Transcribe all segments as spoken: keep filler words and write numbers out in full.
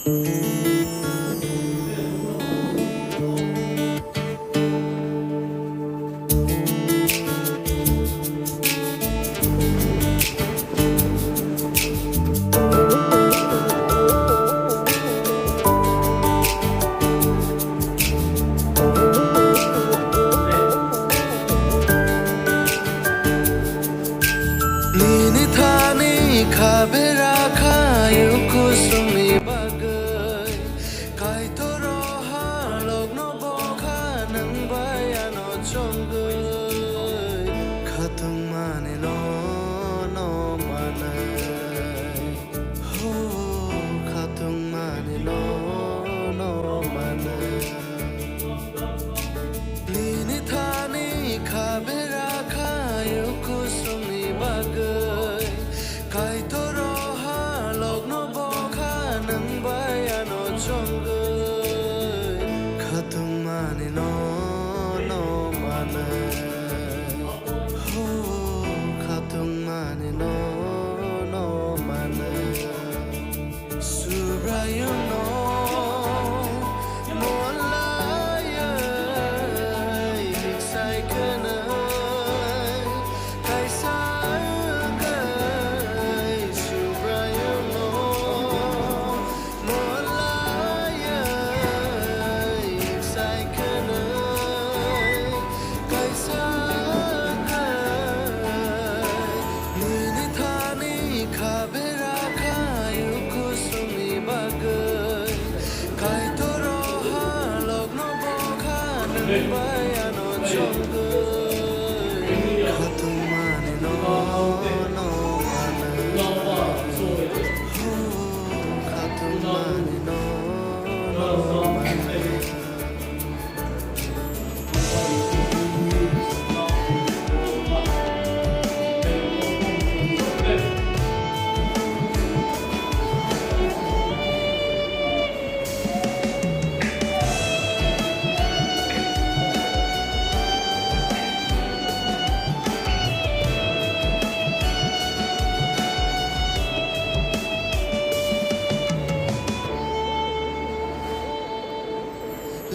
Nini thani kha bera khayu kusumni bagwi. Kaitor o halokno bokha nwng bai ano chongwi. Khatung mani no, no manai. Ho, khatung mani no, no manai. Nini thani kha bera khayu kusumni bagwi. Kaitor o halokno bokha nwng bai ano chongwi. Khatung mani no, no manai. Ho, khatung mani no, no manai. Subraiyungno molaiwi hiksai kwnwi kaisa wngwi Subraiyungno molaiwi hiksai kwnwi kaisa wngwi nini thani kha bera khayu kusumni bagwi. Kaitor o halokno bokha nwng bai ano chongwi. Khatung mani no, no manai. Ho, khatung mani no, no manai.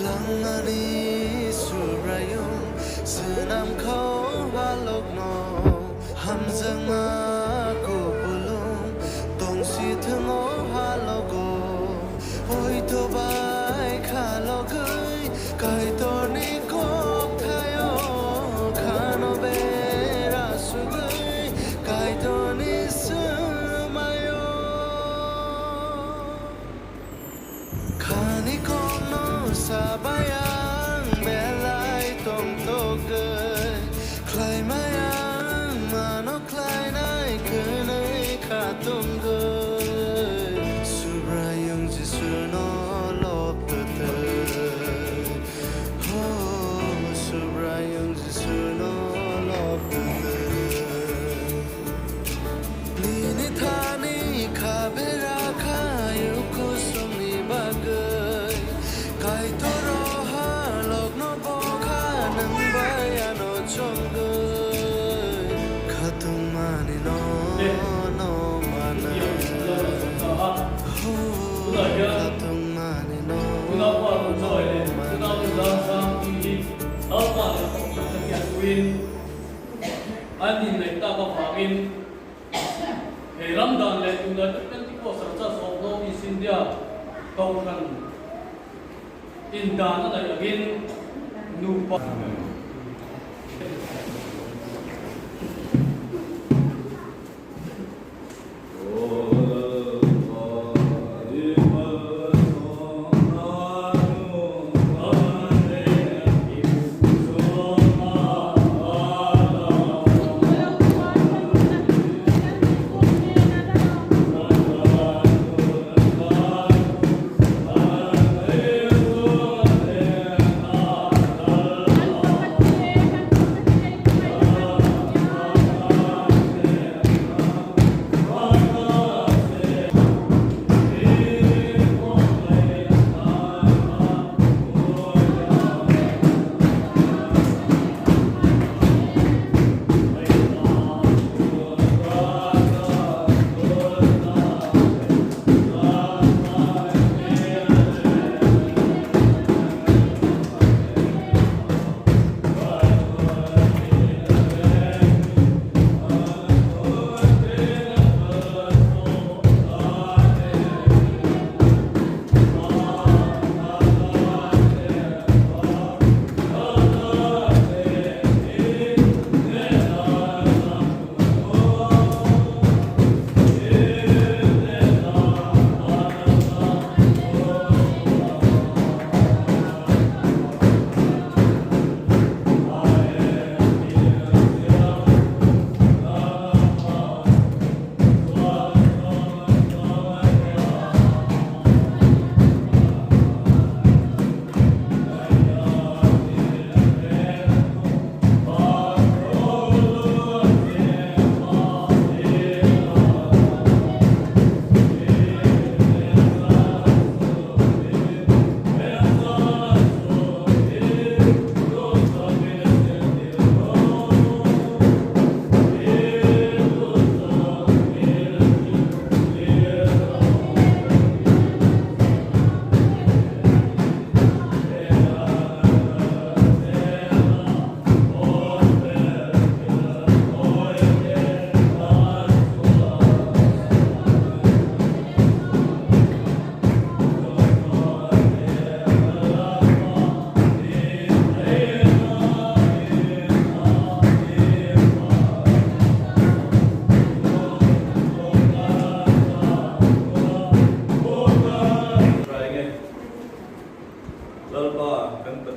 Langmani Subraiyung swnam kha o halokno, hamjakma kupulung tongsi thung o halogo. Poito bai khalogwi Kaitorni kokthaio khano bera sugwi Kaitorni swmaio. Khani kokno sabai ang belai tongtokgwi, khlaimai ang mano khlainai kwnwi kha tongwi. Subraiyung Jisuno lobtwtwi, ho, Subraiyung Jisuno lobtwtwi. Nini thani kha bera khayu kusumni bagwi. Kaitor o halokno bokha nwng bai ano chongwi. Khatung mani no, no manai. Ho, khatung mani no, no manai. Ani nai ta ba pha in, he ram dan le United Pentecostal Church of North East India kau khan in dan na lai agin nu pa.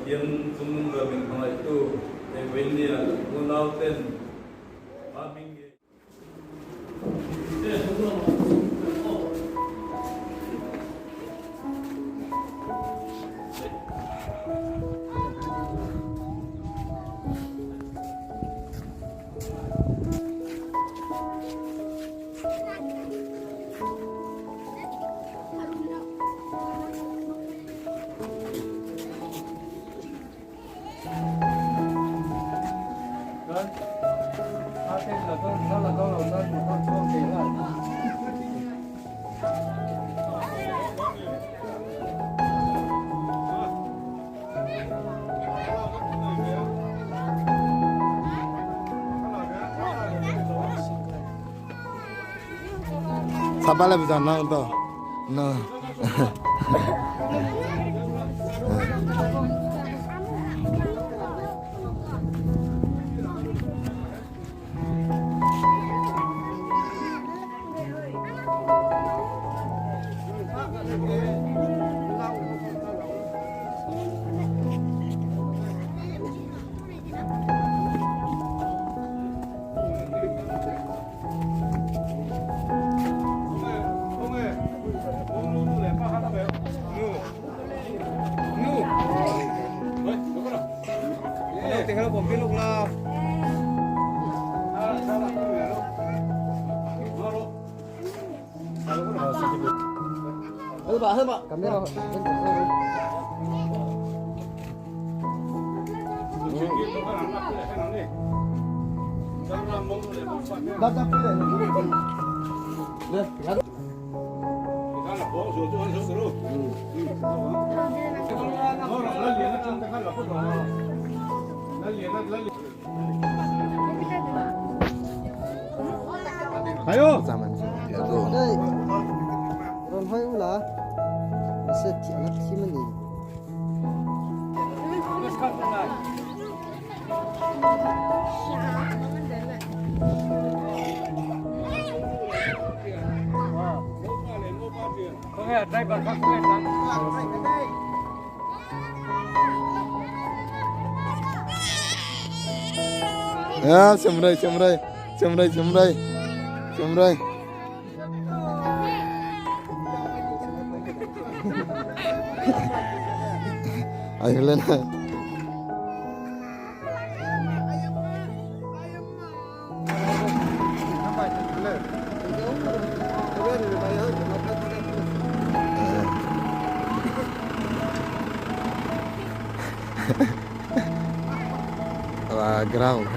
Yang sumung ga min khalai tu, eh, India, unau ten, ma bing ye. Sabale buja nang to. No. Hayo. Zaman sih. Ya tuh. Dei. Ron hoi ula. Bisa ti anak ti mani. Ya, sumrai, sumrai, sumrai, sumrai, sumrai. Ayo, Lena. Ala ground.